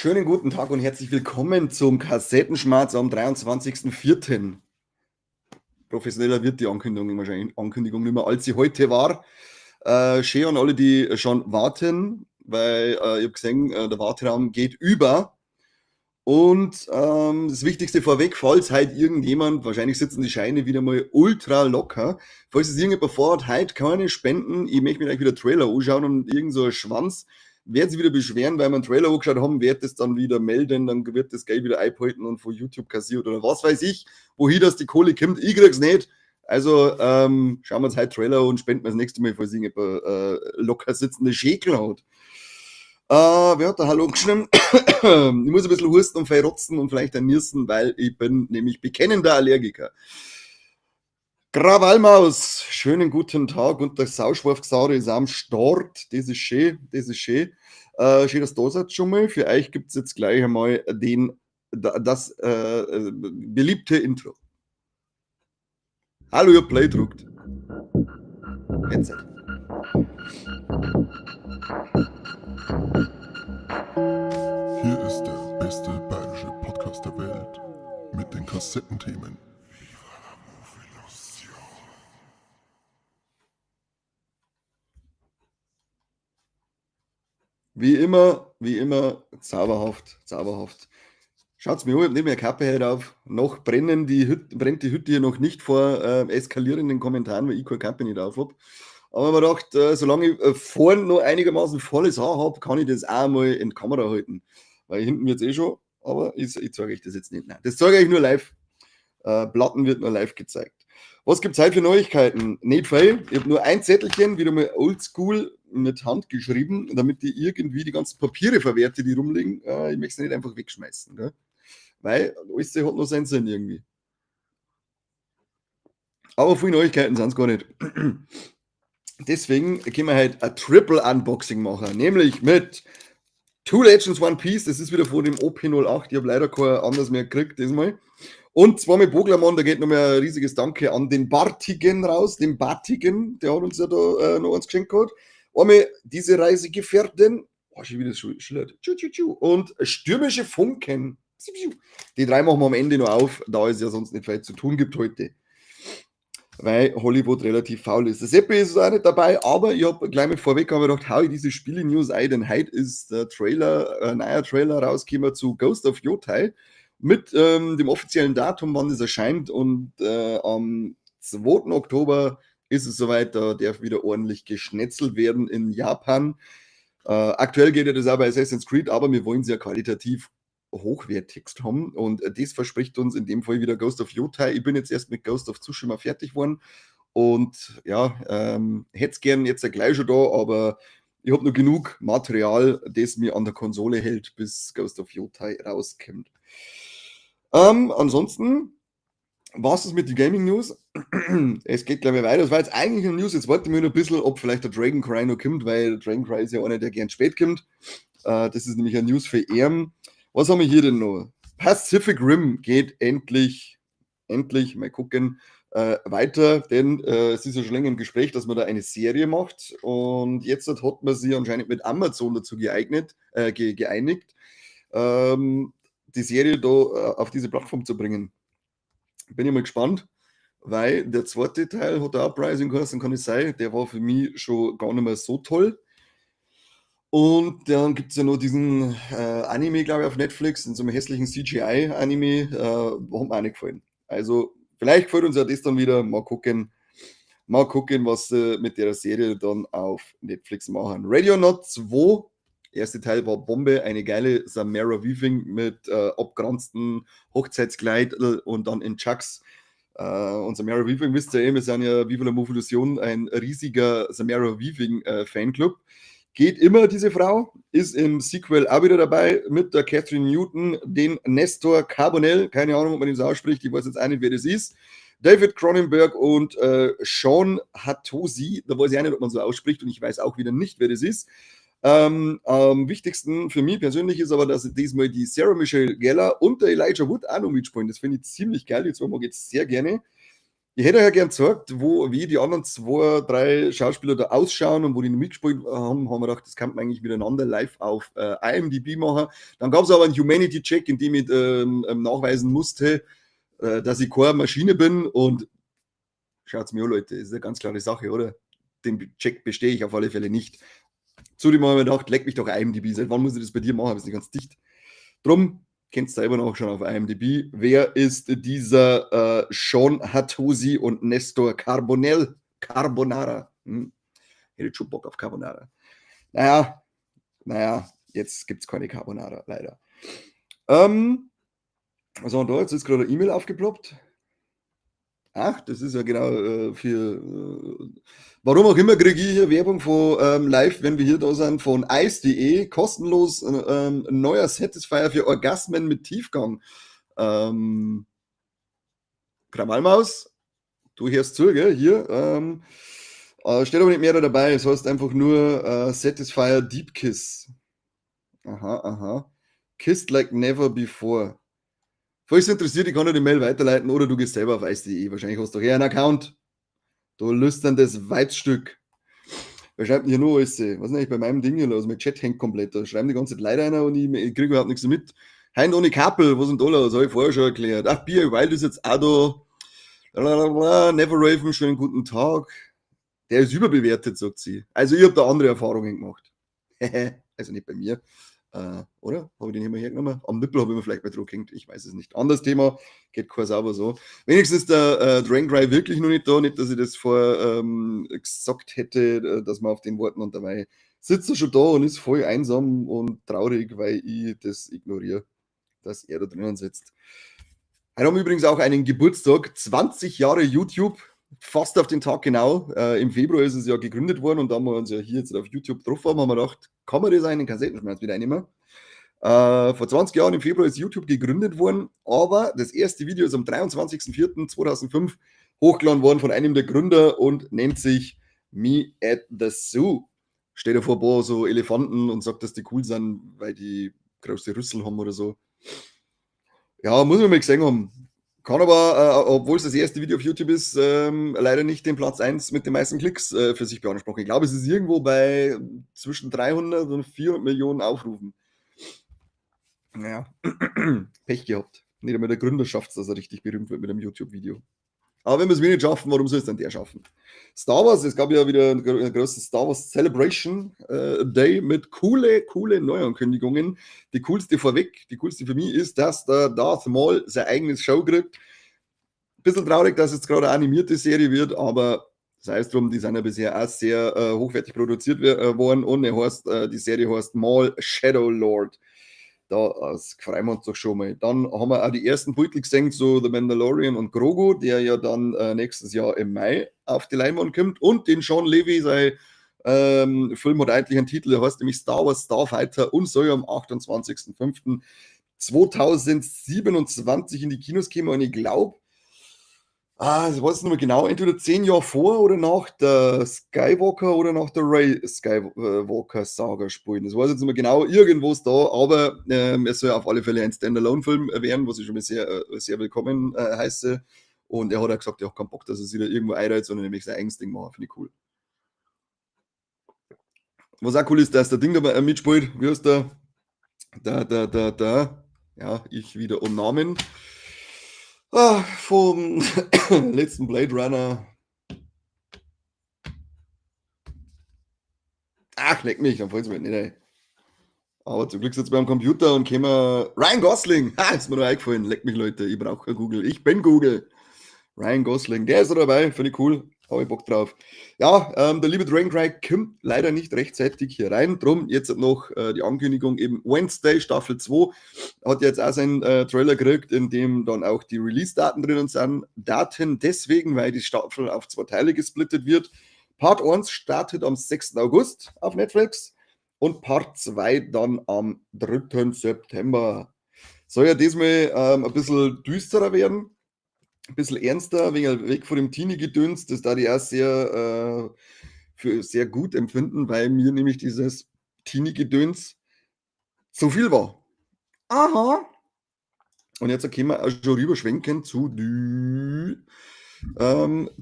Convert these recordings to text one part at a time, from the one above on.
Schönen guten Tag und herzlich willkommen zum Kassettenschmarz am 23.04. Professioneller wird die Ankündigung wahrscheinlich Ankündigung nicht mehr, als sie heute war. Schön an alle, die schon warten, weil ich habe gesehen, der Warteraum geht über. Und das Wichtigste vorweg, falls heute irgendjemand, wahrscheinlich sitzen die Scheine wieder mal ultra locker, falls es irgendjemand vorhat, heute keine Spenden, ich möchte mir gleich wieder Trailer anschauen und irgend so ein Schwanz, wird sich wieder beschweren, weil wir einen Trailer angeschaut haben, wird es dann wieder melden, dann wird das Geld wieder einbehalten und von YouTube kassiert oder was weiß ich, wohin das die Kohle kommt, ich krieg's nicht. Also schauen wir uns heute Trailer und spenden wir das nächste Mal, falls irgendjemand locker sitzende Schäkel hat. Wer hat da Hallo geschrieben? Ich muss ein bisschen husten und verrotzen und vielleicht ein Niesen, weil ich bin nämlich bekennender Allergiker. Krawallmaus, schönen guten Tag und der Sauschwarfxaure ist am Start. Das ist schön, das ist schön. Schön, dass ihr da seid schon mal. Für euch gibt's jetzt gleich einmal das beliebte Intro. Hallo, ihr Play druckt. Jetzt. Hier ist der beste bayerische Podcast der Welt mit den Kassettenthemen. Wie immer, zauberhaft, zauberhaft. Schaut's mir an, ich hab nicht mehr Kappe heute auf. Noch brennen die Hüt-, brennt die Hütte hier noch nicht vor eskalierenden Kommentaren, weil ich keine Kappe nicht auf hab. Aber man dachte, solange ich vorne noch einigermaßen volles Haar hab, kann ich das auch mal in die Kamera halten. Weil hinten wird's eh schon, aber ich zeige euch das jetzt nicht. Nein, das zeige ich euch nur live. Platten wird nur live gezeigt. Was gibt's heute für Neuigkeiten? Nicht viel. Ich hab nur ein Zettelchen, wieder mal oldschool mit Hand geschrieben, damit ich irgendwie die ganzen Papiere verwerte, die rumliegen. Ich möchte sie nicht einfach wegschmeißen, gell? Weil alles hat noch seinen Sinn irgendwie. Aber viele Neuigkeiten sind's gar nicht. Deswegen können wir heute ein Triple Unboxing machen, nämlich mit Two Legends One Piece, das ist wieder von dem OP08, ich hab leider kein anderes mehr gekriegt diesmal. Und zwar mit Boglermann, da geht nochmal ein riesiges Danke an den Bartigen raus, den Bartigen, der hat uns ja da noch eins geschenkt gehabt. Einmal diese Reisegefährten, oh, schon wieder schillert. Tschu, tschu, tschu. Und stürmische Funken. Die drei machen wir am Ende noch auf, da es ja sonst nicht viel zu tun gibt heute. Weil Hollywood relativ faul ist. Der Seppi ist auch nicht dabei, aber ich hab gleich mal vorweg hab ich gedacht, hau ich diese Spiele-News ein, denn heute ist der Trailer, ein neuer Trailer rausgekommen zu Ghost of Yotei mit dem offiziellen Datum, wann das erscheint, und am 2. Oktober ist es soweit, da darf wieder ordentlich geschnetzelt werden in Japan. Aktuell geht ja das auch bei Assassin's Creed, aber wir wollen es ja qualitativ hochwertigst haben, und das verspricht uns in dem Fall wieder Ghost of Yotei. Ich bin jetzt erst mit Ghost of Tsushima fertig geworden und hätt's gern jetzt ja gleich schon da, aber ich hab noch genug Material, das mir an der Konsole hält, bis Ghost of Yotei rauskommt. Ansonsten war's das mit den Gaming News. Es geht gleich weiter. Das war jetzt eigentlich eine News. Jetzt warte ich mir noch ein bisschen, ob vielleicht der Dragon Cry noch kommt, weil Dragon Cry ist ja einer, der gern spät kommt. Das ist nämlich eine News für ihn. Was haben wir hier denn noch? Pacific Rim geht endlich, endlich, mal gucken, weiter, denn es ist ja schon länger im Gespräch, dass man da eine Serie macht, und jetzt hat man sich anscheinend mit Amazon dazu geeinigt, die Serie da auf diese Plattform zu bringen. Bin ich mal gespannt, weil der zweite Teil hat der Uprising geheißen, kann es sein, der war für mich schon gar nicht mehr so toll. Und dann gibt's ja noch diesen Anime, glaub ich, auf Netflix, in so einem hässlichen C G I-Anime, hat mir auch nicht gefallen. Also vielleicht gefällt uns ja das dann wieder, mal gucken, mal gucken, was sie mit der Serie dann auf Netflix machen. Ready or Not 2, erste Teil war Bombe, eine geile Samara Weaving mit abgeranzten Hochzeitskleid und dann in Chucks. Und Samara Weaving, wisst ihr eh, wir sind ja Viva la Movolution, ein riesiger Samara Weaving Fanclub. Geht immer, diese Frau, ist im Sequel auch wieder dabei mit der Kathryn Newton, den Nestor Carbonell, keine Ahnung, ob man den so ausspricht, ich weiß jetzt auch nicht, wer das ist, David Cronenberg und Shawn Hatosy, da weiß ich auch nicht, ob man so ausspricht, und ich weiß auch wieder nicht, wer das ist. Am wichtigsten für mich persönlich ist aber, dass diesmal die Sarah Michelle Gellar und der Elijah Wood auch noch mitspielen. Das finde ich ziemlich geil, die zwei mag ich jetzt sehr gerne. Ich hätte euch ja gern gezeigt, wie die anderen 2, 3 Schauspieler da ausschauen und wo die mitgespielt haben, haben wir gedacht, das kann man eigentlich miteinander live auf IMDb machen. Dann gab's aber einen Humanity-Check, in dem ich nachweisen musste, dass ich keine Maschine bin, und schaut's mir an, Leute, ist eine ganz klare Sache, oder? Den Check bestehe ich auf alle Fälle nicht. Zudem habe ich mir gedacht, leck mich doch IMDb, seit wann muss ich das bei dir machen? Bist nicht ganz dicht. Drum, kennst du selber noch schon auf IMDb. Wer ist dieser Shawn Hatosy und Nestor Carbonell? Carbonara. Hätte schon Bock auf Carbonara. Naja, naja, jetzt gibt's keine Carbonara, leider. Was haben wir da? Jetzt ist gerade eine E-Mail aufgeploppt. Ach, das ist ja genau für warum auch immer kriege ich hier Werbung von live, wenn wir hier da sind, von ice.de, kostenlos neuer Satisfier für Orgasmen mit Tiefgang. Krawallmaus, du hörst zu, gell? Hier, steht aber nicht mehr da dabei, es heißt einfach nur Satisfier Deep Kiss. Aha, aha. Kissed like never before. Falls es interessiert, ich kann dir die Mail weiterleiten oder du gehst selber auf ice.de. Wahrscheinlich hast du doch eher einen Account. Du lüsterndes Weibsstück. Wer schreibt denn hier nur alles? Was ist denn eigentlich bei meinem Ding hier los? Mein Chat hängt komplett. Da schreiben die ganze Zeit Leute rein und ich kriege überhaupt nichts mit. Hein ohne Kappel, was ist denn da los? Das hab ich vorher schon erklärt. Ach, Bier Wild ist jetzt auch da. Lalalala, Never Raven, schönen guten Tag. Der ist überbewertet, sagt sie. Also ich hab da andere Erfahrungen gemacht. Also nicht bei mir. Oder? Hab ich den hier mal hergenommen? Am Nippel hab ich mir vielleicht mal drauf gehängt. Ich weiß es nicht. Anderes Thema. Geht kein sauber so. Wenigstens ist der Dragon Cry wirklich noch nicht da. Nicht, dass ich das vorher gesagt hätte, dass wir auf den warten, und dabei sitzt er schon da und ist voll einsam und traurig, weil ich das ignoriere, dass er da drinnen sitzt. Heute haben wir übrigens auch einen Geburtstag. 20 Jahre YouTube. Fast auf den Tag genau. Im Februar ist es ja gegründet worden und da haben wir uns ja hier jetzt auf YouTube getroffen haben, haben wir gedacht, kann man das in den Kassettenschmerz wieder reinnehmen? Vor 20 Jahren im Februar ist YouTube gegründet worden, aber das erste Video ist am 23.04.2005 hochgeladen worden von einem der Gründer und nennt sich Me at the Zoo. Steht da vor ein paar so Elefanten und sagt, dass die cool sind, weil die große Rüssel haben oder so. Ja, muss man mal gesehen haben. Kann aber, obwohl es das erste Video auf YouTube ist, leider nicht den Platz 1 mit den meisten Klicks für sich beanspruchen. Ich glaube, es ist irgendwo bei zwischen 300 und 400 Millionen Aufrufen. Naja, Pech gehabt. Nicht einmal der Gründer schafft's, dass er richtig berühmt wird mit einem YouTube-Video. Aber wenn wir es nicht schaffen, warum soll es dann der schaffen? Star Wars, es gab ja wieder einen großen Star Wars Celebration Day mit coole Neuankündigungen. Die coolste vorweg, die coolste für mich ist, dass der Darth Maul sein eigenes Show kriegt. Bisschen traurig, dass es jetzt gerade eine animierte Serie wird, aber sei es drum, die sind ja bisher auch sehr hochwertig produziert worden und die Serie heißt Maul Shadow Lord. Da, das freuen wir uns doch schon mal. Dann haben wir auch die ersten Beutel gesehen zu The Mandalorian und Grogu, der ja dann nächstes Jahr im Mai auf die Leinwand kommt. Und den Shawn Levy, sein Film hat eigentlich einen Titel, der heißt nämlich Star Wars Starfighter und soll am 28.05.2027 in die Kinos kommen. Und ich glaub, ich weiß nicht mehr genau, entweder 10 Jahre vor oder nach der Skywalker oder nach der Rey Skywalker Saga spielen. Das weiß ich jetzt nicht mehr genau, irgendwo ist da, aber es soll auf alle Fälle ein Standalone-Film werden, was ich schon mal sehr, sehr willkommen heiße. Und er hat auch gesagt, er hat keinen Bock, dass er sich da irgendwo einreiht, sondern er möchte sein eigenes Ding machen. Finde ich cool. Was auch cool ist, dass der Ding da mitspielt. Wie heißt der? Da, da, da, da. Ja, ich wieder um Namen. Ah, vom letzten Blade Runner. Ach, leck mich, dann fällt's mir nicht ein. Aber zum Glück sitzt beim Computer und käme Ryan Gosling. Ha, ist mir nur eingefallen. Leck mich, Leute, ich brauche kein Google. Ich bin Google. Ryan Gosling, der ist da dabei, finde ich cool. Hab ich Bock drauf. Ja, der liebe Dragon Cry kommt leider nicht rechtzeitig hier rein. Drum jetzt noch die Ankündigung eben Wednesday Staffel 2 hat jetzt auch seinen Trailer gekriegt, in dem dann auch die Release-Daten drinnen sind. Daten deswegen, weil die Staffel auf 2 Teile gesplittet wird. Part 1 startet am 6. August auf Netflix und Part 2 dann am 3. September. Soll ja diesmal ein bisschen düsterer werden. Ein bisschen ernster, wegen weg von dem Teenie-Gedöns, das da die auch für sehr gut empfinden, weil mir nämlich dieses Teenie-Gedöns zu viel war. Aha. Und jetzt können wir auch schon rüberschwenken zu die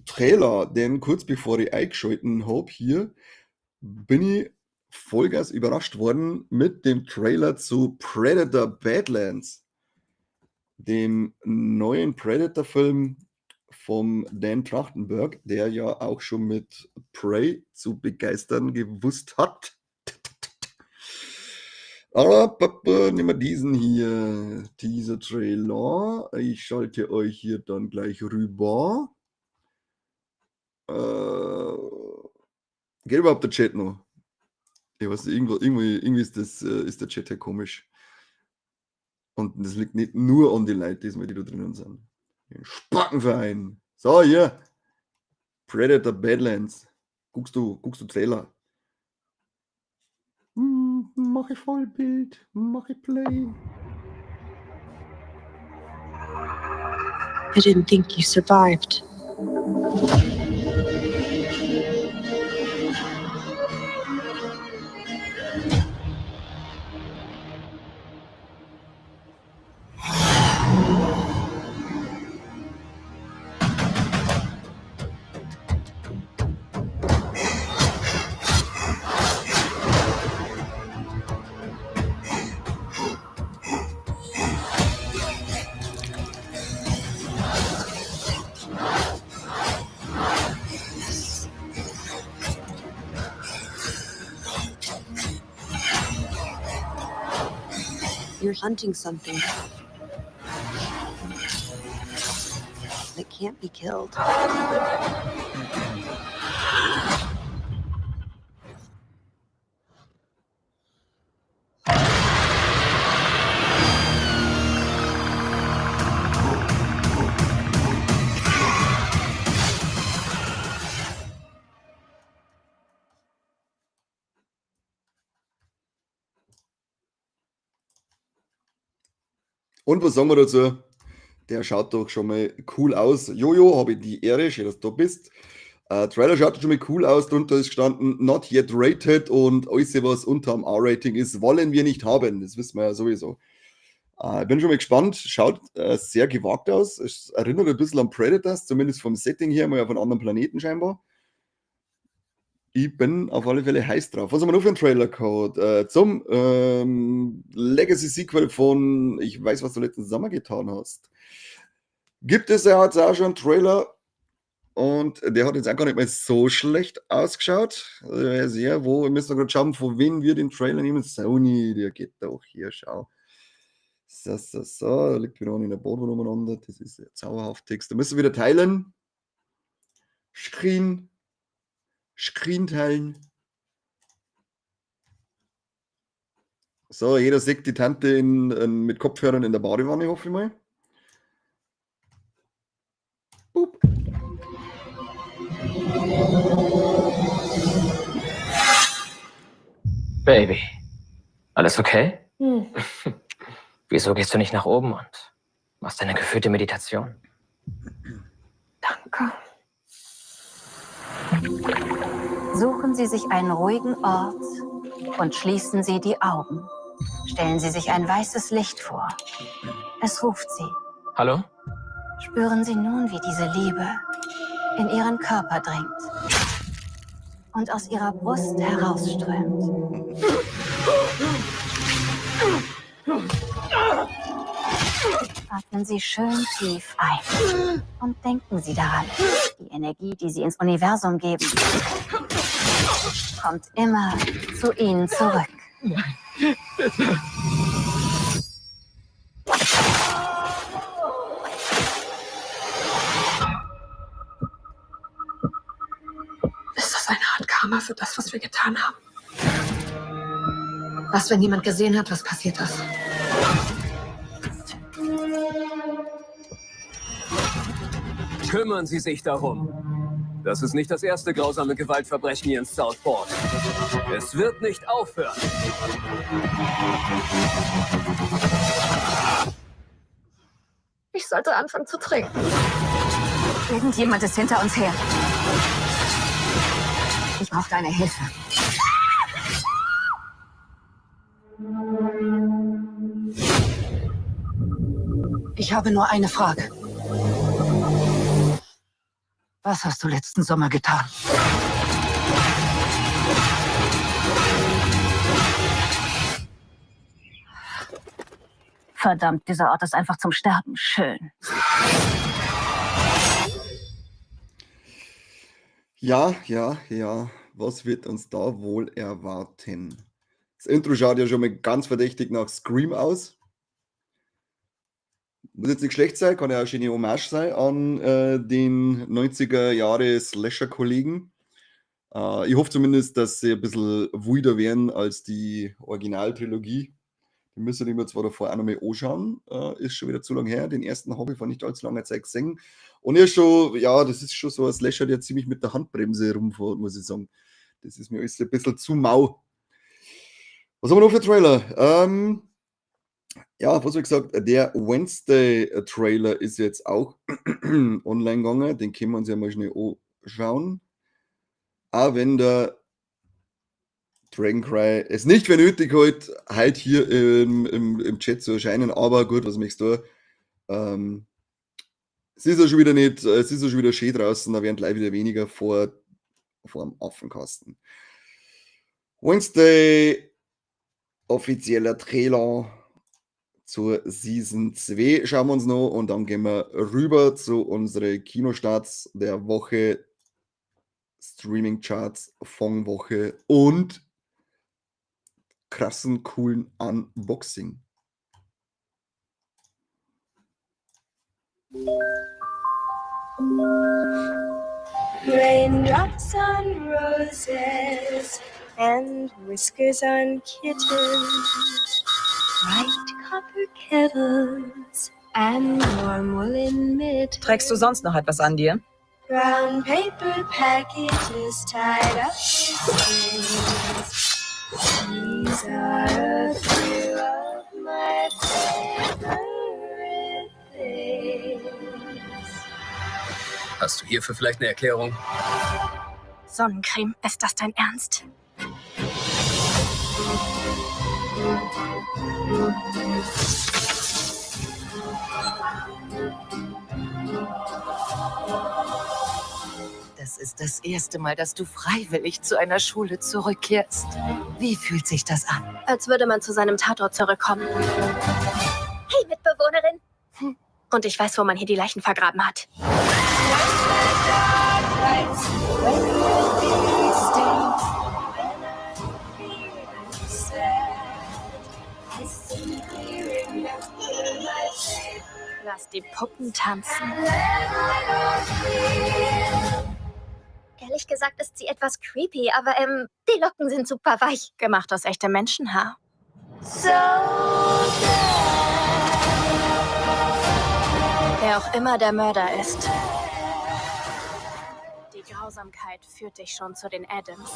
Trailer, denn kurz bevor ich eingeschalten hab hier, bin ich Vollgas überrascht worden mit dem Trailer zu Predator Badlands, dem neuen Predator-Film vom Dan Trachtenberg, der ja auch schon mit Prey zu begeistern gewusst hat. Aber nehmen wir diesen hier, dieser Trailer. Ich schalte euch hier dann gleich rüber. Geht überhaupt der Chat noch? Ich weiß nicht, irgendwie ist der Chat hier komisch. Und das liegt nicht nur an die Leute, diesmal, die da drinnen sind. Den Spackenverein. So, hier. Predator Badlands. Guckst du Trailer? Mach ich Vollbild, mach ich Play. I didn't think you survived. You're hunting something that can't be killed. Und was sagen wir dazu? Der schaut doch schon mal cool aus. Jojo, habe ich die Ehre, schön, dass du da bist. Trailer schaut schon mal cool aus. Drunter ist gestanden, not yet rated und alles, was unterm R-Rating ist, wollen wir nicht haben. Das wissen wir ja sowieso. Ich bin schon mal gespannt. Schaut sehr gewagt aus. Es erinnert ein bisschen an Predators, zumindest vom Setting her, mal auf einem anderen Planeten scheinbar. Ich bin auf alle Fälle heiß drauf. Was haben wir noch für einen Trailer gehabt? Zum Legacy-Sequel von Ich weiß, was du letzten Sommer getan hast. Gibt es ja jetzt auch schon einen Trailer und der hat jetzt auch gar nicht mehr so schlecht ausgeschaut. Also, wo, wir müssen gerade schauen, von wem wir den Trailer nehmen. Sony, der geht doch hier, schau. So, da liegt wieder in der Boden umeinander. Das ist ja zauberhaft Text. Da müssen wir wieder teilen. Screen teilen. So, jeder sieht die Tante mit Kopfhörern in der Badewanne, hoffe ich mal. Boop. Baby, alles okay? Hm. Wieso gehst du nicht nach oben und machst deine geführte Meditation? Danke. Suchen Sie sich einen ruhigen Ort und schließen Sie die Augen. Stellen Sie sich ein weißes Licht vor. Es ruft Sie. Hallo? Spüren Sie nun, wie diese Liebe in Ihren Körper dringt und aus Ihrer Brust herausströmt. Atmen Sie schön tief ein und denken Sie daran, die Energie, die Sie ins Universum geben, kommt immer zu Ihnen zurück. Nein, bitte. Ist das eine Art Karma für das, was wir getan haben? Was, wenn jemand gesehen hat, was passiert ist? Kümmern Sie sich darum. Das ist nicht das erste grausame Gewaltverbrechen hier in Southport. Es wird nicht aufhören. Ich sollte anfangen zu trinken. Irgendjemand ist hinter uns her. Ich brauche deine Hilfe. Ich habe nur eine Frage. Was hast du letzten Sommer getan? Verdammt, dieser Ort ist einfach zum Sterben schön. Ja, ja, ja. Was wird uns da wohl erwarten? Das Intro schaut ja schon mal ganz verdächtig nach Scream aus. Muss jetzt nicht schlecht sein, kann ja auch eine schöne Hommage sein an den 90er Jahre Slasher-Kollegen. Ich hoffe zumindest, dass sie ein bisschen wilder werden als die Originaltrilogie. Die müssen wir zwar davor auch nochmal anschauen, ist schon wieder zu lang her. Den ersten habe ich vor nicht allzu langer Zeit gesehen. Und er ist schon, ja, das ist schon so ein Slasher, der ziemlich mit der Handbremse rumfährt, muss ich sagen. Das ist mir alles ein bisschen zu mau. Was haben wir noch für Trailer? Ja, was hab ich gesagt, der Wednesday-Trailer ist jetzt auch online gegangen. Den können wir uns ja mal schnell anschauen. Auch wenn der Dragon Cry es nicht für nötig hält, heute hier im Chat zu erscheinen, aber gut, was möchtest du? Es ist ja schon wieder nicht, es ist ja schon wieder schön draußen, da werden gleich wieder weniger vor dem Affenkasten. Wednesday, offizieller Trailer zur Season 2 schauen wir uns noch und dann gehen wir rüber zu unseren Kinostarts der Woche, Streaming-Charts von Woche und krassen, coolen Unboxing. Raindrops on roses and whiskers on kittens, bright copper kettles and warm woolen mittens. Trägst du sonst noch etwas an dir? Brown paper packages tied up with strings. These are a few of my favorite things. Hast du hierfür vielleicht eine Erklärung? Sonnencreme, ist das dein Ernst? Das ist das erste Mal, dass du freiwillig zu einer Schule zurückkehrst. Wie fühlt sich das an? Als würde man zu seinem Tatort zurückkommen. Hey, Mitbewohnerin! Und ich weiß, wo man hier die Leichen vergraben hat. Lass die Puppen tanzen. Ehrlich gesagt ist sie etwas creepy, aber die Locken sind super weich. Gemacht aus echtem Menschenhaar. So Wer auch immer der Mörder ist. Die Grausamkeit führt dich schon zu den Addams.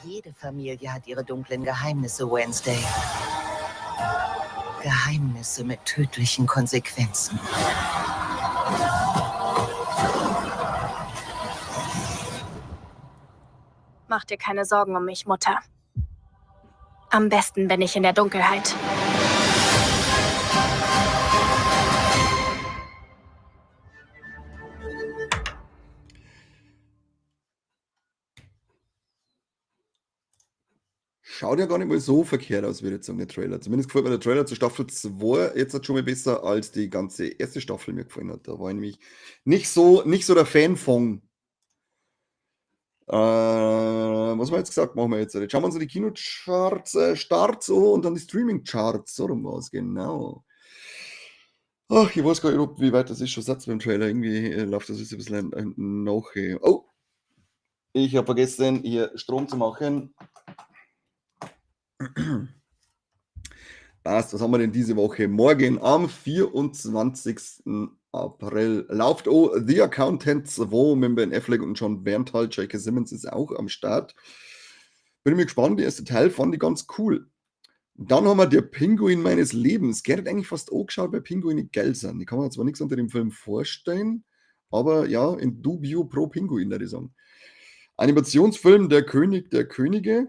Jede Familie hat ihre dunklen Geheimnisse, Wednesday. Geheimnisse mit tödlichen Konsequenzen. Mach dir keine Sorgen um mich, Mutter. Am besten bin ich in der Dunkelheit. Schaut ja gar nicht mal so verkehrt aus, würde ich sagen, der Trailer. Zumindest gefällt mir der Trailer zur Staffel 2 jetzt hat schon mal besser, als die ganze erste Staffel mir gefallen hat. Da war ich nämlich nicht so der Fan von. Was haben wir jetzt gesagt? Machen wir jetzt. Jetzt schauen wir uns die Kinocharts Starts an und dann die Streaming-Charts. So rum war's, genau. Ach, ich weiß gar nicht, wie weit das ist schon Satz beim Trailer. Irgendwie läuft das jetzt ein bisschen ein nach. Oh, ich hab vergessen, hier Strom zu machen. Passt, was haben wir denn diese Woche? Morgen am 24. April läuft oh, The Accountant 2 mit Ben Affleck und Jon Bernthal. J.K. Simmons ist auch am Start. Bin ich gespannt, der erste Teil fand ich ganz cool. Dann haben wir Der Pinguin meines Lebens. Gerrit eigentlich fast angeschaut, weil Pinguine geil sind. Ich kann mir zwar nichts unter dem Film vorstellen, aber ja, in dubio pro Pinguin, würde ich sagen. Animationsfilm Der König der Könige.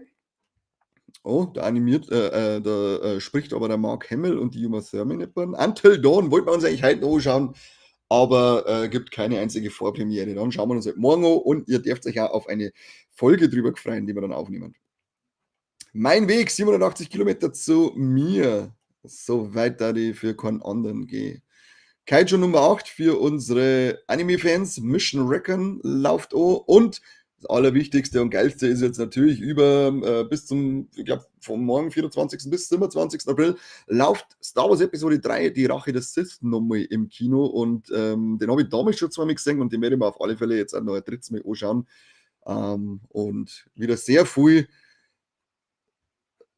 Oh, da animiert da spricht aber der Mark Hamill und die Uma Thurman nicht mehr. Until Dawn wollten wir uns eigentlich heute noch anschauen. Aber gibt keine einzige Vorpremiere. Dann schauen wir uns halt morgen an und ihr dürft euch auch auf eine Folge drüber freuen, die wir dann aufnehmen. Mein Weg, 780 Kilometer zu mir. So weit da ich für keinen anderen gehe. Kaiju Nummer 8 für unsere Anime-Fans. Mission Recon läuft auch. Und das Allerwichtigste und Geilste ist jetzt natürlich über bis zum, ich glaube, vom morgen 24. bis 27. April läuft Star Wars Episode 3, die Rache der Sith, nochmal im Kino. Und den habe ich damals schon zweimal gesehen und den werde ich mir auf alle Fälle jetzt auch noch ein drittes Mal anschauen. Und wieder sehr viel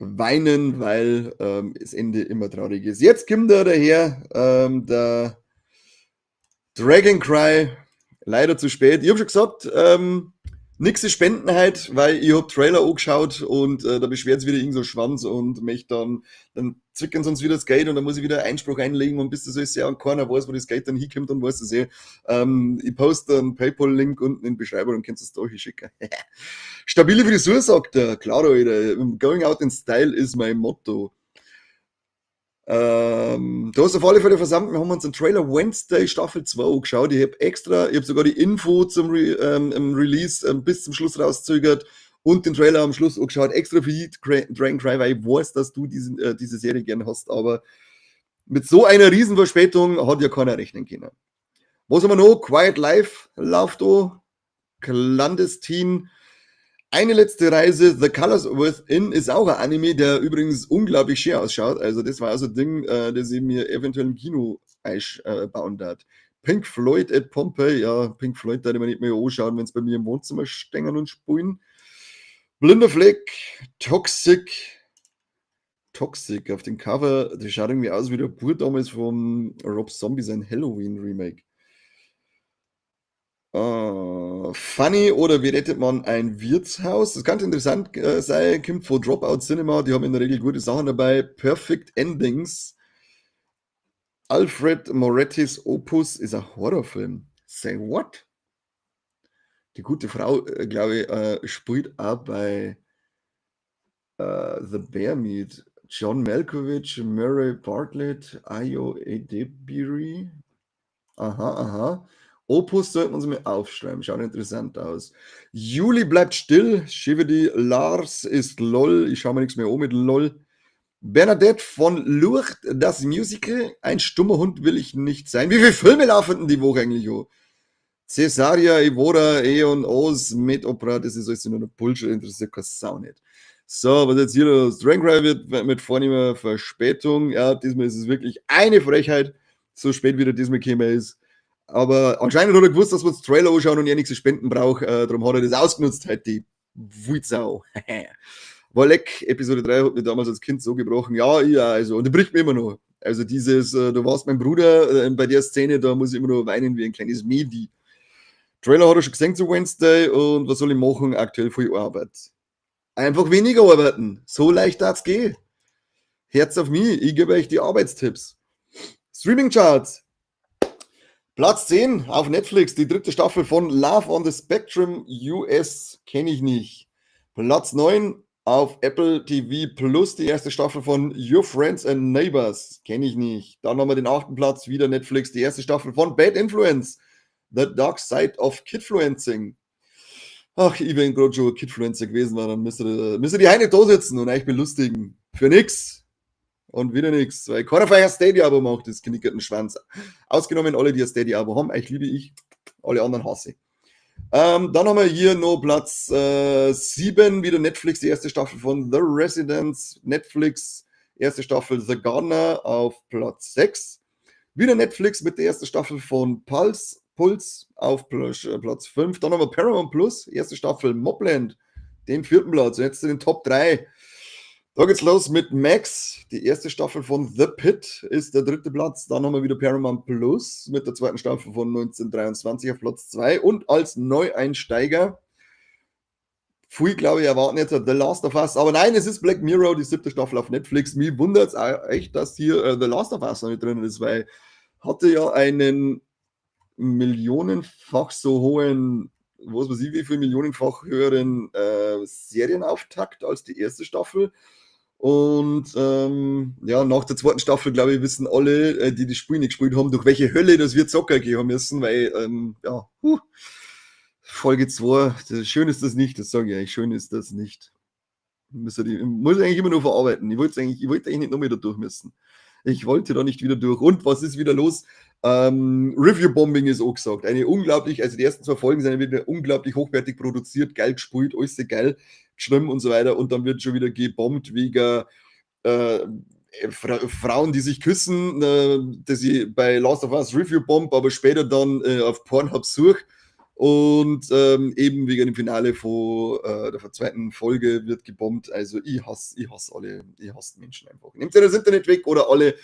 weinen, weil das Ende immer traurig ist. Jetzt kommt er daher, der Dragon Cry, leider zu spät. Ich habe schon gesagt, nix ist Spenden halt, weil ich hab Trailer angeschaut und da beschwert sich wieder irgend so Schwanz und möchte dann zwicken sie uns wieder das Geld und dann muss ich wieder Einspruch einlegen und bis das alles ja und keiner weiß, wo das Geld dann hinkommt und weiß das eh. Ich poste einen PayPal-Link unten in die Beschreibung und kannst es da hinschicken. Stabile Frisur, sagt er. Klar, Alter. Going out in style ist mein Motto. Da ist auf alle Fälle versammelt. Wir haben uns den Trailer Wednesday Staffel 2 angeschaut. Ich habe extra, ich habe sogar die Info zum Re im Release bis zum Schluss rauszögert und den Trailer am Schluss angeschaut. Extra für dich, Dragon Cry, weil ich weiß, dass du diese Serie gern hast. Aber mit so einer Riesenverspätung hat ja keiner rechnen können. Was haben wir noch? Quiet Life läuft da. Clandestine. Eine letzte Reise, The Colors Within, ist auch ein Anime, der übrigens unglaublich schön ausschaut. Also das war also ein Ding, das ich mir eventuell im Kino bauen darf. Pink Floyd at Pompeii, ja, Pink Floyd da ich mir nicht mehr anschauen, wenn es bei mir im Wohnzimmer stehen und spulen. Blinder Fleck, Toxic, Toxic auf dem Cover, das schaut irgendwie aus wie der Bub damals vom Rob Zombie sein Halloween Remake. Funny oder wie rettet man ein Wirtshaus? Das kann interessant sein, kommt von Dropout Cinema, die haben in der Regel gute Sachen dabei. Perfect Endings. Alfred Morettis Opus ist ein Horrorfilm. Say what? Die gute Frau, glaube ich, spielt auch bei The Bear mit. John Malkovich, Murray Bartlett, Ayo Edebiri. Aha. Opus sollte man sich mal aufschreiben. Schaut interessant aus. Juli bleibt still. Shividi Lars ist LOL. Ich schaue mir nichts mehr an mit LOL. Bernadette von Lucht, das Musical. Ein stummer Hund will ich nicht sein. Wie viele Filme laufen denn die Woche eigentlich an? Cesaria, Evora, Eon, Oz, Met Opera, das ist alles nur noch Bullshit, interessiert keine Sau nicht. So, was jetzt hier los? Dragon Cry wird mit vornehmer Verspätung. Ja, diesmal ist es wirklich eine Frechheit, so spät wie der diesmal gekommen ist. Aber anscheinend hat er gewusst, dass wir uns Trailer anschauen und er nichts zu spenden braucht. Darum hat er das ausgenutzt, halt die Wulzau. Wolleck, Episode 3 hat mich damals als Kind so gebrochen. Ja, ja, also, und der bricht mir immer noch. Also dieses, du warst mein Bruder, bei der Szene, da muss ich immer noch weinen wie ein kleines Medi. Trailer hat er schon gesehen zu Wednesday und was soll ich machen? Aktuell viel Arbeit. Einfach weniger arbeiten. So leicht darf's gehen. Herz auf mich, ich gebe euch die Arbeitstipps. Streaming Charts. Platz 10 auf Netflix, die dritte Staffel von Love on the Spectrum US, kenne ich nicht. Platz 9 auf Apple TV Plus, die erste Staffel von Your Friends and Neighbors, kenne ich nicht. Dann haben wir den 8. Platz, wieder Netflix, die erste Staffel von Bad Influence, The Dark Side of Kidfluencing. Ach, ich bin gerade schon Kidfluencer gewesen, war, dann müsste die Heine da sitzen und euch belustigen. Für nix. Und wieder nix, weil keiner von euch ein Steady-Abo macht, das knickerten Schwanz. Ausgenommen alle, die ein Steady-Abo haben, euch liebe ich, alle anderen hasse ich. Dann haben wir hier noch Platz 7, wieder Netflix, die erste Staffel von The Residence, Netflix, erste Staffel The Gardener auf Platz 6. Wieder Netflix mit der ersten Staffel von Pulse auf Platz 5. Dann haben wir Paramount Plus, erste Staffel Mobland, den 4. Platz. Und jetzt zu den Top 3. Da geht's los mit Max. Die erste Staffel von The Pitt ist der 3. Platz. Dann haben wir wieder Paramount Plus mit der zweiten Staffel von 1923 auf Platz 2. Und als Neueinsteiger, viel, glaube ich, erwarten jetzt The Last of Us. Aber nein, es ist Black Mirror, die 7. Staffel auf Netflix. Mich wundert's auch echt, dass hier The Last of Us noch nicht drin ist, weil hatte ja einen millionenfach so hohen, was weiß ich, wie viel millionenfach höheren Serienauftakt als die erste Staffel. Und ja, nach der zweiten Staffel, glaube ich, wissen alle, die das Spiel nicht gespielt haben, durch welche Hölle das wir Zocker gehen haben müssen, weil, ja, Folge 2, schön ist das nicht, das sage ich euch, schön ist das nicht. Muss ich eigentlich immer nur verarbeiten. Ich wollte eigentlich nicht noch wieder durch müssen. Ich wollte da nicht wieder durch. Und was ist wieder los? Review-Bombing ist auch gesagt. Eine unglaublich, also die ersten 2 Folgen sind wieder unglaublich hochwertig produziert, geil gespielt, alles geil geschrieben und so weiter. Und dann wird schon wieder gebombt wegen Frauen, die sich küssen, dass ich bei Last of Us Review Bomb, aber später dann auf Pornhub suche. Und eben wegen dem Finale von der zweiten Folge wird gebombt. Also ich hasse alle, ich hasse Menschen einfach. Nehmt ihr das Internet weg oder alle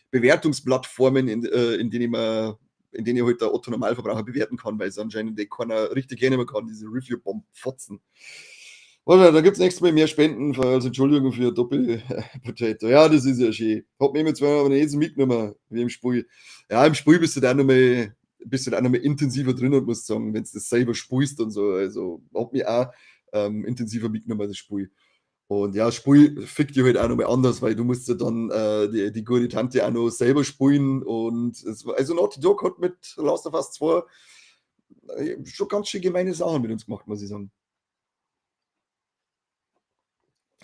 Bewertungsplattformen, in denen ich halt der Otto Normalverbraucher bewerten kann, weil es anscheinend keiner richtig hernehmen kann, diese Review-Bomb-Fotzen. Da gibt es nächstes Mal mehr Spenden als Entschuldigung für Doppel-Potato. Ja, das ist ja schön. Hab mich mit zwei aber nicht so mitgenommen, wie im Spiel. Ja, im Spiel bist du da nochmal intensiver drin und musst sagen, wenn du das selber spielst und so. Also hab mich auch intensiver mitgenommen, das Spiel. Und ja, Spiel fickt dich halt auch nochmal anders, weil du musst ja dann die gute Tante auch noch selber spielen. Und es, also Naughty Dog hat mit Last of Us 2 schon ganz schön gemeine Sachen mit uns gemacht, muss ich sagen.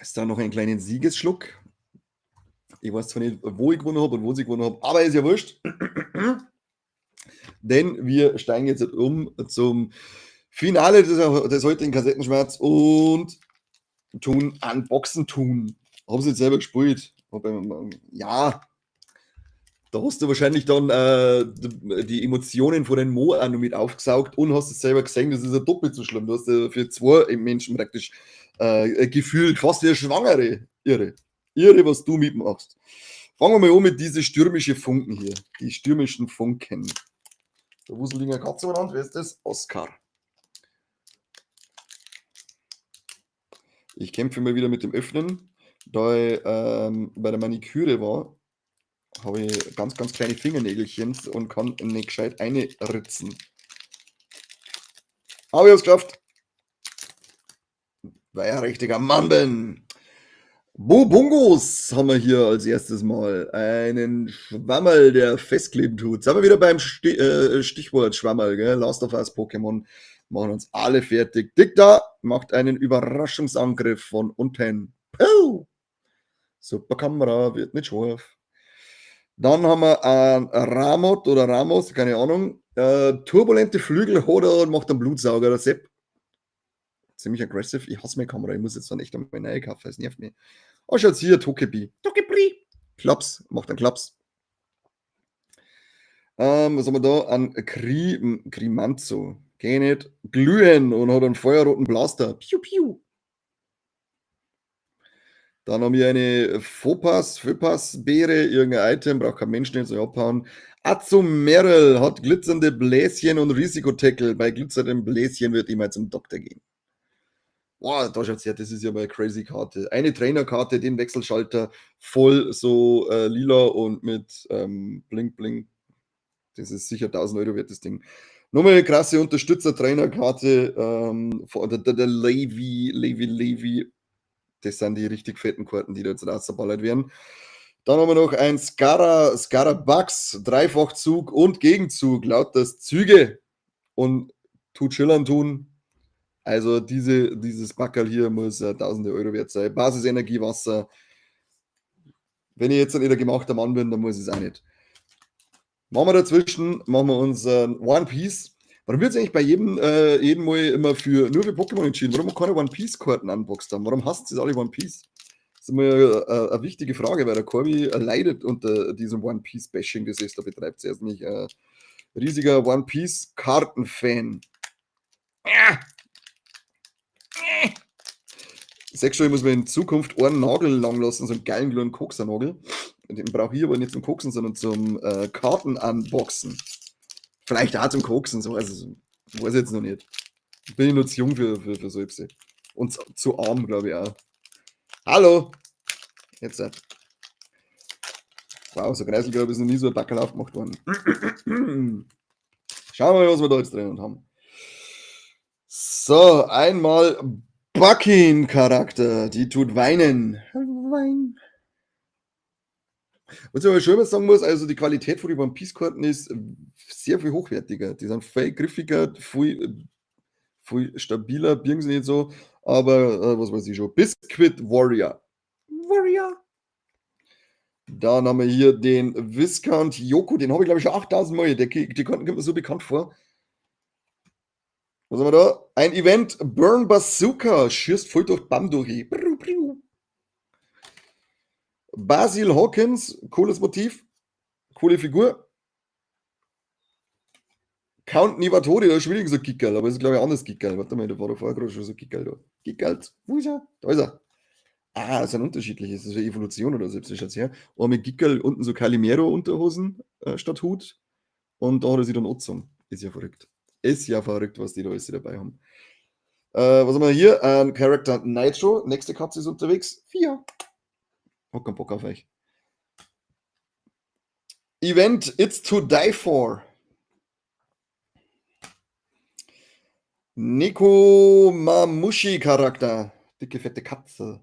Ist da noch einen kleinen Siegesschluck. Ich weiß zwar nicht, wo ich gewonnen habe und wo sie gewonnen habe, aber ist ja wurscht. Denn wir steigen jetzt um zum Finale des heutigen Kassettenschmerz und tun Unboxen tun. Haben sie jetzt selber gespielt? Ja, da hast du wahrscheinlich dann die Emotionen von den Mo auch noch mit aufgesaugt und hast es selber gesehen, das ist ja doppelt so schlimm. Du hast ja für 2 Menschen praktisch gefühlt fast wie eine Schwangere. Irre. Irre, was du mitmachst. Fangen wir mal an mit diesen stürmischen Funken hier. Die stürmischen Funken. Der Wuselinger Katze benannt, wer ist das? Oscar. Ich kämpfe mal wieder mit dem Öffnen. Da ich bei der Maniküre war, habe ich ganz, ganz kleine Fingernägelchen und kann nicht gescheit einritzen. Aber ich habe es geschafft. Weil ich ein richtiger Mann bin. Bobungos haben wir hier als erstes mal. Einen Schwammerl, der festkleben tut. Sind wir wieder beim Stichwort Schwammerl, gell? Last of Us Pokémon machen uns alle fertig. Dicta macht einen Überraschungsangriff von unten. Puh! Super Kamera, wird nicht scharf. Dann haben wir einen Ramot oder Ramos, keine Ahnung. Turbulente Flügel hat er und macht einen Blutsauger, der Sepp. Ziemlich aggressive. Ich hasse meine Kamera. Ich muss jetzt dann echt einmal neue kaufen. Es nervt mich. Oh, schaut's hier, Tokebi. Tokebi. Klaps. Macht einen Klaps. Was haben wir da? Ein Krimanzo. Geh nicht. Glühen und hat einen feuerroten Blaster. Piu, piu. Dann haben wir eine Föpas-Beere, irgendein Item, braucht kein Mensch nicht so abhauen. Azumerl hat glitzernde Bläschen und Risikotackle. Bei glitzernden Bläschen wird immer zum Doktor gehen. Boah, da schaut's her, das ist ja mal eine crazy Karte. Eine Trainerkarte, den Wechselschalter, voll so lila und mit Blink, Blink. Das ist sicher 1000 Euro wert, das Ding. Nochmal eine krasse Unterstützer-Trainerkarte, der Levi. Das sind die richtig fetten Karten, die da jetzt rausgeballert werden. Dann haben wir noch ein Scarabax, Dreifachzug und Gegenzug, laut das Züge und tut Schillern tun. Also dieses Backerl hier muss tausende Euro wert sein. Basisenergie, Wasser. Wenn ich jetzt ein gemachter Mann bin, dann muss ich es auch nicht. Machen wir dazwischen, machen wir unseren One Piece. Warum wird es eigentlich bei jedem Mal immer nur für Pokémon entschieden? Warum keine One Piece-Karten unboxed haben? Warum hasst sie alle One Piece? Das ist immer eine wichtige Frage, weil der Corby leidet unter diesem One Piece-Bashing, das es da betreibt. Er ist nämlich ein riesiger One Piece-Karten-Fan. Ich sag schon, ich muss mir in Zukunft einen Nagel lang lassen, so einen geilen kleinen Koksernagel. Den brauche ich aber nicht zum Koksen, sondern zum Karten-Unboxen. Vielleicht auch zum Koksen, so, also weiß ich jetzt noch nicht. Bin ich noch zu jung für so etwas. Und zu arm, glaube ich auch. Hallo! Jetzt. Wow, so Kreisel, glaube ich, ist noch nie so ein Backerl aufgemacht worden. Schauen wir mal, was wir da jetzt drinnen haben. So, einmal Bucking-Charakter, die tut weinen. Wein. Was ich aber schon immer sagen muss, also die Qualität von den One Piece-Karten ist sehr viel hochwertiger. Die sind viel griffiger, viel, viel stabiler, birgen sie nicht so. Aber was weiß ich schon. Biscuit Warrior. Warrior. Dann haben wir hier den Viscount Yoko, den habe ich glaube ich schon 8000 Mal. Die Karten kommt mir so bekannt vor. Was haben wir da? Ein Event, Burn Bazooka, schießt voll durch Bam durch. Basil Hawkins, cooles Motiv, coole Figur. Count Nivatori, da ist schon wieder so Gickerl, aber ist glaube ich anders Gickerl. Warte mal, da war doch vorher gerade schon so Gickerl da. Gickerl, wo ist er? Da ist er. Ah, das sind unterschiedliche, das ist eine Evolution oder so, das her. Und mit Gickerl unten so Calimero-Unterhosen statt Hut. Und da hat er sich dann angezogen. Ist ja verrückt. Ist ja verrückt, was die da alles dabei haben. Was haben wir hier? Ein Character Nitro. Nächste Katze ist unterwegs. 4. Hab keinen Bock auf euch. Event It's to Die For. Nekomamushi Charakter. Dicke, fette Katze.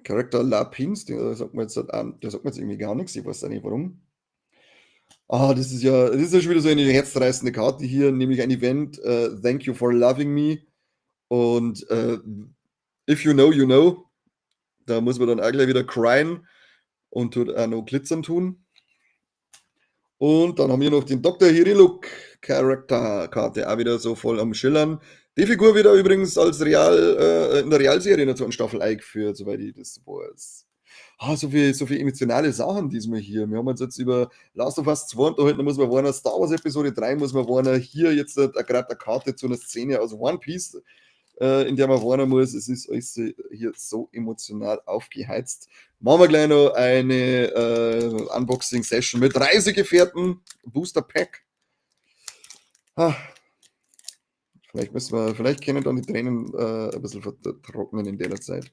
Charakter Lapins, der sagt mir jetzt, der sagt mir jetzt irgendwie gar nichts. Ich weiß auch nicht warum. Ah, das ist ja schon wieder so eine herzzerreißende Karte hier, nämlich ein Event, Thank you for loving me und If you know, you know. Da muss man dann auch gleich wieder cryen und tut auch noch Glitzern tun. Und dann haben wir noch den Dr. Hiriluk Charakterkarte, auch wieder so voll am Schillern. Die Figur wird übrigens als Real, in der Realserie noch zu einer Staffel eingeführt, soweit ich das weiß. Ah, so viel emotionale Sachen diesmal hier. Wir haben uns jetzt über Last of Us 2 unterhalten, da muss man warnen, Star Wars Episode 3 muss man warnen, hier jetzt gerade eine Karte zu einer Szene aus One Piece, in der man warnen muss. Es ist alles hier so emotional aufgeheizt. Machen wir gleich noch eine Unboxing-Session mit Reisegefährten, Booster Pack. Ah, vielleicht müssen wir, vielleicht können dann die Tränen ein bisschen vertrocknen in der Zeit.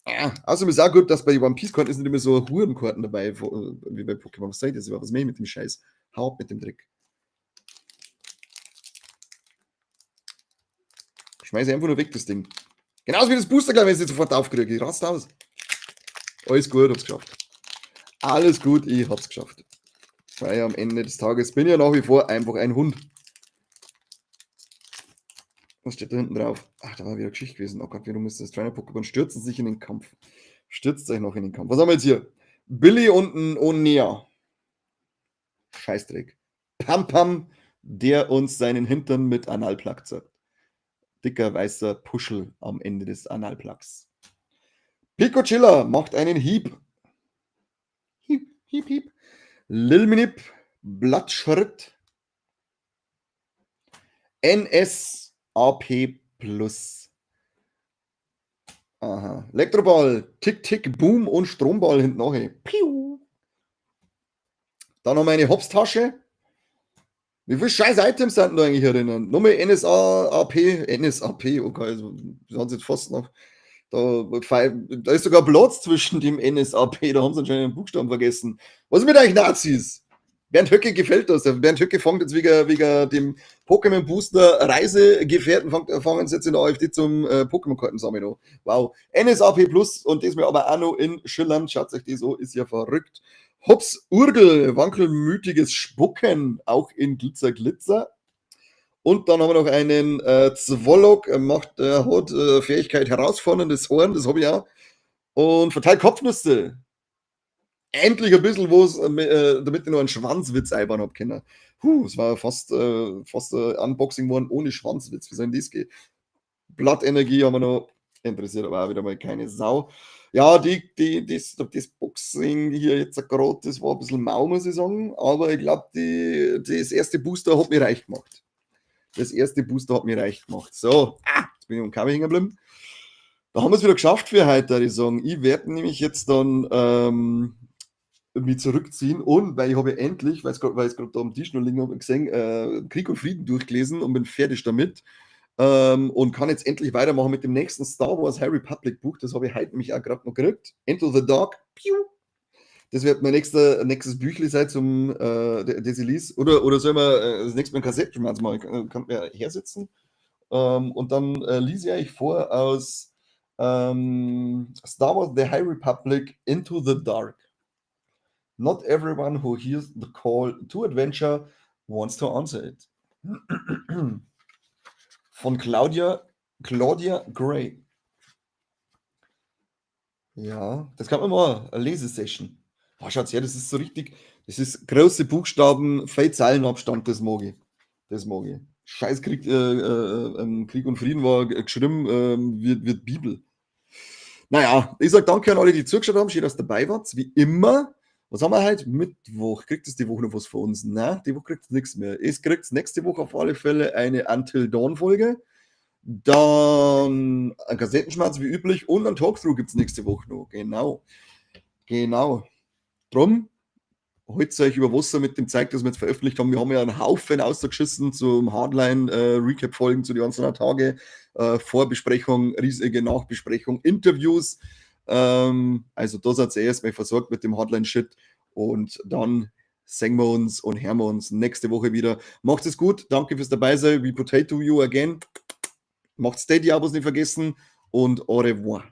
Ja, außerdem ist auch gut, dass bei den One Piece Karten ist nicht immer so Hurenkarten dabei, wie bei Pokémon. Was soll das überhaupt? Was mache ich mit dem Scheiß? Hau ab mit dem Dreck. Schmeiße einfach nur weg, das Ding. Genauso wie das Booster, gleich, wenn ich es sofort aufkriege. Ich raste aus. Alles gut, hab's geschafft. Alles gut, ich hab's geschafft. Weil am Ende des Tages bin ich ja nach wie vor einfach ein Hund. Was steht da hinten drauf? Ach, da war wieder Geschichte gewesen. Oh Gott, wie dumm ist das? Trainer-Pokémon stürzen sich in den Kampf. Stürzt euch noch in den Kampf. Was haben wir jetzt hier? Billy und ein Onea. Scheißdreck. Pam Pam, der uns seinen Hintern mit Analplug zeigt. Dicker weißer Puschel am Ende des Analplugs. Pico Chiller macht einen Hieb. Hieb, Hieb, Hieb. Lilminip, Blattschritt. NSAP Plus. Aha. Elektroball, Tick, Tick, Boom und Stromball hinten nachher. Piu. Dann haben wir eine Hopstasche. Wie viele scheiß Items sind denn da eigentlich erinnern? Nochmal NSAP, NSAP, okay, also, das haben sie jetzt fast noch. Da ist sogar Platz zwischen dem NSAP, da haben sie anscheinend einen Buchstaben vergessen. Was ist mit euch Nazis? Bernd Höcke gefällt das. Bernd Höcke fängt jetzt wegen dem Pokémon Booster Reisegefährten, fangen sie jetzt in der AfD zum Pokémon-Karten sammeln an. Wow. NSAP Plus und das mir aber auch noch in Schillern. Schaut euch das an, ist ja verrückt. Hops Urgel, wankelmütiges Spucken, auch in Glitzer Glitzer. Und dann haben wir noch einen Zwollock, hat Fähigkeit herausforderndes Horn, das habe ich auch. Und verteilt Kopfnüsse. Endlich ein bisschen was, damit ich noch einen Schwanzwitz einbauen habe können. Puh, es war fast Unboxing geworden ohne Schwanzwitz. Wie soll denn das gehen? Blattenergie haben wir noch. Interessiert aber auch wieder mal keine Sau. Ja, das Boxing hier jetzt gerade, das war ein bisschen mau, muss ich sagen. Aber ich glaube, das erste Booster hat mich reich gemacht. Das erste Booster hat mich reich gemacht. So, jetzt bin ich um Kabel hängen geblieben. Da haben wir es wieder geschafft für heute, würde ich sagen. Ich werde nämlich jetzt dann mich zurückziehen und weil ich habe endlich, weil ich es gerade da am Tisch noch liegen habe, gesehen, Krieg und Frieden durchgelesen und bin fertig damit. Und kann jetzt endlich weitermachen mit dem nächsten Star Wars High Republic Buch. Das habe ich heute nämlich auch gerade noch gekriegt. Enter the Dark. Piu. Das wird mein nächstes Büchle sein zum das ich lese. Oder soll man das nächste Mal ein Kassettenschmerz machen? Kann man hersitzen? Und dann lese ich euch vor aus Star Wars: The High Republic Into the Dark. Not everyone who hears the call to adventure wants to answer it. Von Claudia Gray. Ja, das kann man mal, eine Lesesession. Oh, schaut's her, das ist so richtig, das ist große Buchstaben, viel Zeilenabstand, das mag ich. Das mag ich. Scheiß Krieg und Frieden war geschrieben, wird Bibel. Naja, ich sag danke an alle, die zugeschaut haben. Schön, dass ihr dabei wart. Wie immer. Was haben wir heute? Mittwoch. Kriegt es die Woche noch was von uns? Nein, die Woche kriegt es nichts mehr. Es kriegt nächste Woche auf alle Fälle eine Until Dawn Folge. Dann ein Kassettenschmerz wie üblich und ein Talkthrough gibt es nächste Woche noch. Genau. Genau. Drum, haltet euch über Wasser mit dem Zeug, das wir jetzt veröffentlicht haben. Wir haben ja einen Haufen ausgeschissen zum Hardline-Recap-Folgen zu den ganzen Tage. Vorbesprechung, riesige Nachbesprechung, Interviews. Also da seid ihr erstmal versorgt mit dem Hardline-Shit. Und dann sehen wir uns und hören wir uns nächste Woche wieder. Macht es gut. Danke fürs Dabeisein. We potato you again. Macht's Steady-Abos nicht vergessen und au revoir.